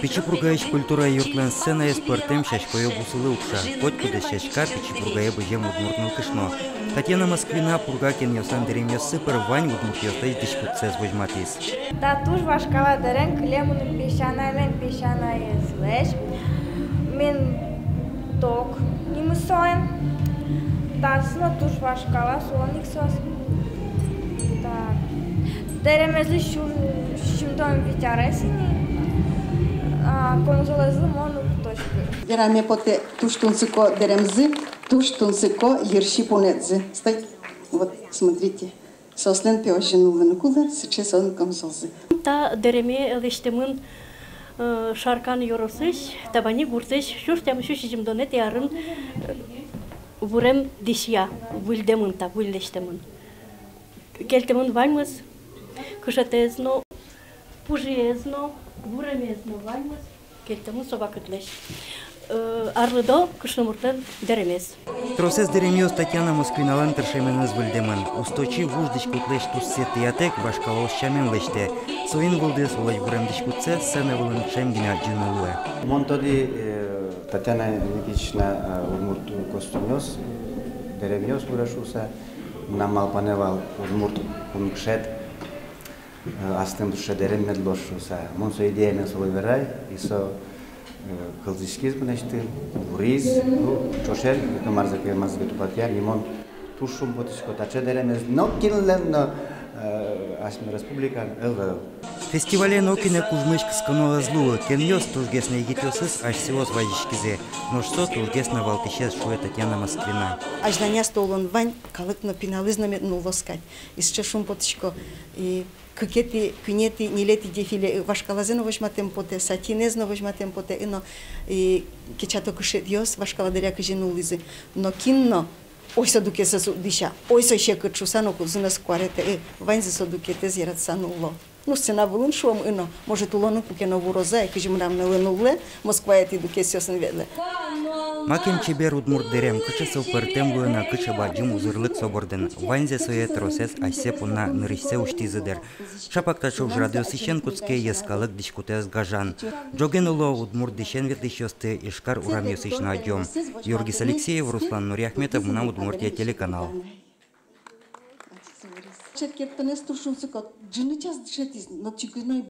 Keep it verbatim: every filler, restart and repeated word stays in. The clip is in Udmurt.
Пичи Пургаысь культура юртлэн сценаез пӧртэм сяськаё бусылы укша. Котькудӥз сяська Пичи Пургае бызем удмурт нылкышно. Татьяна Москвина Пурга кенъёслэн дэремъёссы пыр вань удмуртъёслэсь дӥськутсэс возьматӥз. Та туж вашкала дэрем, кылем мыным песянаелэн песянаезлэсь. Мон Ток нимыз солэн. Таиз но туж вашкала, солэн ик соос. Так. Дэремезлы сю-, сизьымдон вить арес ини. А, камзолэзлы мон уг тодӥськы. Вераме потэ туж тунсыко дэремзы, туж тунсыко йырси пунэтзы. Стой. Вот, смотрите. Соослэн пе озьы нуллыны кулэ, сыӵе солэн камзолзы. Та дэреме лэсьтэмын, э, Шаркан ёросысь, Табани гуртысь, сюрс тямыс сю сизьымдонэтӥ арын, э, вурем дӥсья, выльдэмын та, выль лэсьтэмын. Кельтэмын ваньмыз, кышетэз но, пужыез но, вуремез но, ваньмыз. Кельтэмын со вакытлэсь. Э, арлыдо кышномуртлэн дэремез. Тросэз дэремъёс Татьяна Москвиналэн тыршеменыз выльдэмын. Усточи вуж дӥськутлэсь туссэ тӥятэк, вашкалаос сямен лэсьтэ. Соин вылды солэсь вурем дӥськутсэ сцена вылын ӵем гинэ адӟыны луэ. Мон тодӥ, э, Татьяна Никитична, э, удмурт костюмъёс, э, дэремъёс вуре шуыса. Мынам малпанэ вал удмурт кункышет. Э, астэ муше дэрем мед луоз шуыса. Мон со идеяме солы верай, и со, э, кылзӥськиз мынэсьтым, вуриз, ну, ӵошен, это марзэ ке, марзэ ке тупатъя, и мон туж шумпотӥсько, таӵе дэремез нокинлэн но, э, асьме республикаын ӧвӧл. Фестивале нокинэ кужмысь кысконо ӧз луы, кенъёс, тужгес но егитъёсыз, асьсэос вазиськизы. Нош со тужгес но валтӥсез, шуэ Татьяна Москвина. Азьланяз толон вань, калык но пиналыз но мед нуллоз кадь. И сыӵе шумпотӥсько, и кыкетӥ, куинетӥ, ньылетӥ дефиле, э, вашкалазэ но возьматэм потэ, сатинэз но возьматэм потэ, э, но, э, кечато кышетъёс вашкала дыръя кызьы нуллӥзы. Но кин но, ой, со дукесэз уд дӥся, ой, со секыт шуыса но, кудзэ но куаретэ, э, ваньзы со дукетэз яратыса нулло. Ну, сцена вылын шуом, э, но, может, улонын куке но вурозы ай, кызьы мынам нылы нуллэ, Москвае тӥ дукесъёсын ветлэ. Макем чебер удмурт дэрем, кыӵе со пӧртэм луэ на, кыӵе бадӟым узырлык со бордын. Ваньзэ сое тросэз асьсэ понна нырысьсэ усьтӥзы, дыр. Шапак таӵе ужрадъёсысен кутске йӧскалык дӥськутэз гажан. Ӝоген уло удмурт дӥсен ветлӥсьёсты Ижкар урамъёсысь но адӟом. Юргис Алексеев, Руслан Нуриахметов, «Мынам Удмуртие» телеканал. Чет кертонэз туж шунсыко, ӝыны час дышетӥз, но чик но